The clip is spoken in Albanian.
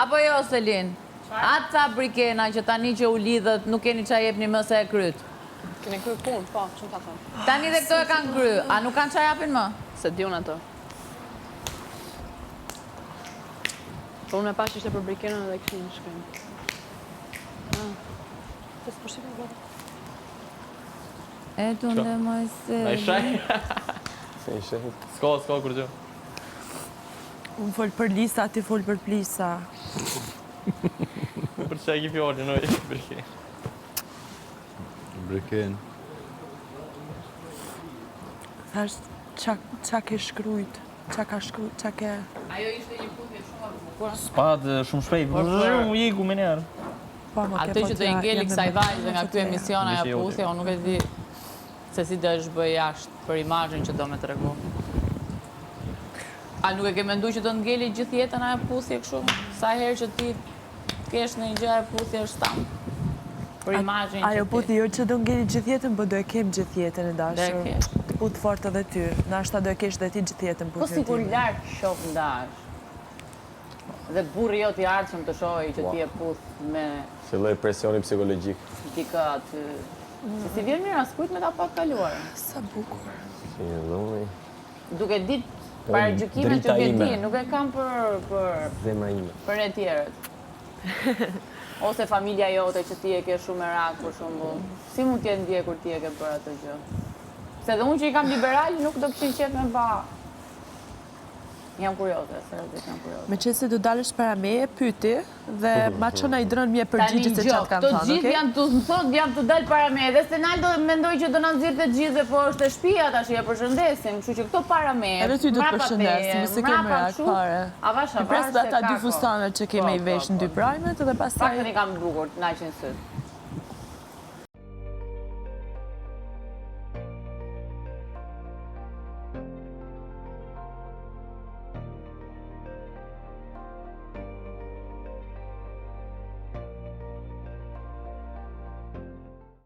Apo jo, Selin? A tha Brikena që tani që u lidhët nuk keni ça jepni më se e kryt? Keni kry punë, po, ç'më ka thënë. Tani dhe këto e kanë kry, a nuk kanë ça japin më? S'e di unë ato. Po unë e pashë ishte për Brikenën edhe kishte një shkrim. Ah. Po s'po shikoj gati. E tu ndë moj se... Na i shaj? Se i shaj. S'ka, s'ka kurgjë. Unë fol për lisa, ti fol për plisa. Për që e ki fjallin, oj, Briken. Briken. Thash, qa, qa ke shkrujt, qa ka shkrujt, qa ke... Ajo ishte një puthje shumë e bukur. S'pat shumë shpejt, Por- u iku me njerë. Po, më ke Atë po që do i t'ja- ngeli jam e kësaj bërë vajze nga që ky t'ja. emision ajo Vishje puthje, unë nuk e di se si do e zhbëj jashtë për imazhin që do me tregu. A nuk e ke mendu që do ngeli gjithë jetën ajo puthje kështu? Sa herë që ti kesh në një gjë ajo puthje është stamp. Për imazhin që Ajo ti- puthi jo që do ngeli gjithë jetën, po do e kem gjithë jetën e dashur. Do e kesh. Të puth fort edhe ty. Nashta do e kesh dhe ti gjithë jetën Po puthjen sikur time. larg qoft ndash. Dhe burri jot i ardhshëm të shohë që ti e puth me Filloi presioni psikologjik. dikë aty. Se si vjen mirë askujt me ta pa të kaluarën. Sa bukur. Si një dhumi. Duke dit paragjykimet drita që ke ime. di, nuk e kam për për Zemra ime. për ne tjerët. Ose familja jote që ti e ke shumë merak për shembull. Si mund t'jetë ndje kur ti e ke bërë atë gjë? Se dhe unë që i kam liberal nuk do kishin qef me ba. Jam kurioze, seriozisht jam kurioze. Me qenë se do dalësh para meje, pyti dhe ma çon ai dron mje Tani përgjigje se gjo, çfarë kanë të thënë, gjithë okay? janë të më thot, janë të dalë para meje. Dhe Senaldo mendoj që do na nxirrte të gjithëve, po është e shtëpia tash e përshëndesim, kështu që këto para meje. Edhe ty do të mbrapa përshëndesim, teje, mos e ke mbrapa merak kështu, fare. Avash I avash pres se ata ka dy kohë. fustanet që Po, kemi i po, vesh në po. dy prajmet edhe pastaj Paktën i kam bukur, të naqin syt.